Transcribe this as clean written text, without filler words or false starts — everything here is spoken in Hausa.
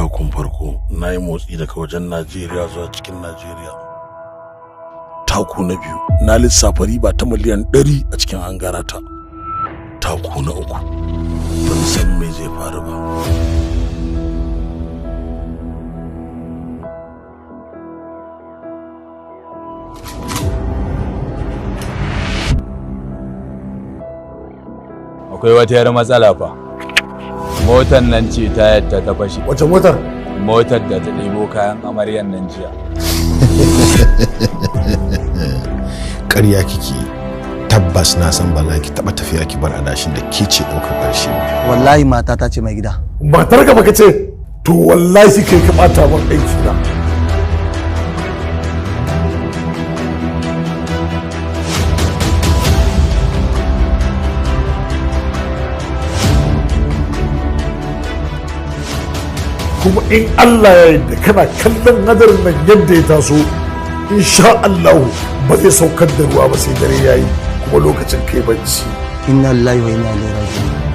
Takun farko, na yi motsi daga wajen Najeriya zuwa cikin Najeriya. Taku na biyu, na lissafa riba ta miliyan 100 a cikin angarata. Taku na uku, ban san me zai faru ba. Akwai wata yar matsala fa. Motar nan ce tayar ta ta fashe. Wace motar? Motar da ta ɗebo kayan amaryan nan jiya. Ƙarya kike. Tabbas na san ba za ki taɓa tafiya ki bar adashin da ke ce ɗaukar ƙarshe ba. Wallahi matata ce, mai gida. Matar ka baka ce? To wallahi kai ka bata min aiki na. Kuma in Allah ya yarda, kana kallon hadarin nan yadda ya taso, insha Allah ba zai saukar da ruwa ba sai dare yayi, kuma lokacin kai bacci. Inna lillahi wa inna ilaihi raji'un.